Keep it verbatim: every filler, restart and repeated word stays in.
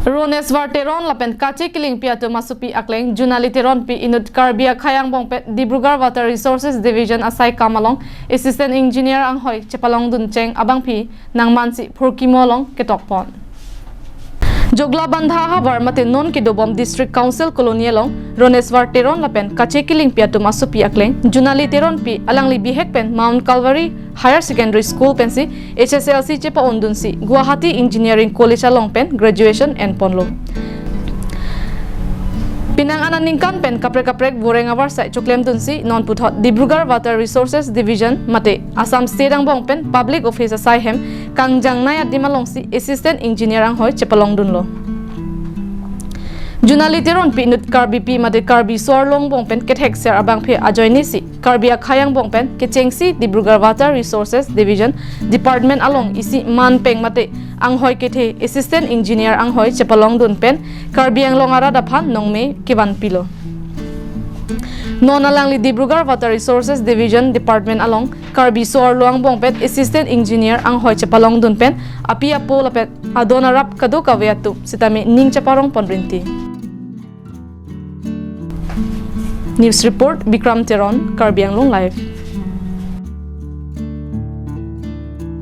Roneswar Teron lapen Kache Killingpi atum asopi akleng Junali Teronpi inut Karbi akhei angbong pen Dibrugarh Water Resources Division asaikam along Assistant Engineer anghoi chepalongdun cheng abangpi nangmansi phurkimo along ketokpon. Joglabandha ahavar mate non kedobom District Council Colony along Roneswar Teron lapen Kache Killingpi atum asopi akleng Junali Teronpi alangli bihek pen Mount Calvary Higher Secondary School pensi H S L C chepa-ondunsi Guwahati Engineering College along pen graduation enponlo. Penang anat ningkan pen kaprek kaprek voreng avarsai choklemdunsi non puthot Dibrugarh Water Resources Division mate Assam State angbong pen Public Office asai hem kangjangnei adim alongsi Assistant Engineer anghoi chepalongdunlo. Junali Teronpi inut Karbipi mate Karbi so-arlo angbong pen kethekser abangpi ajoinesi Karbi akhei angbong pen kechengsi Dibrugarh Water Resources Division Department along isi manpeng mate anghoi kethe Assistant Engineer anghoi chepalongdun pen Karbi Anglong arat aphan nongme kevanpilo. Non alangli Dibrugarh Water Resources Division Department along Karbi so-arlo angbong pen Assistant Engineer anghoi chepalongdun pen api apo lapen adon arap kadokave atum sitame ning cheparongpon rinti. News report, Bikram Teron, Karbi Anglong Live.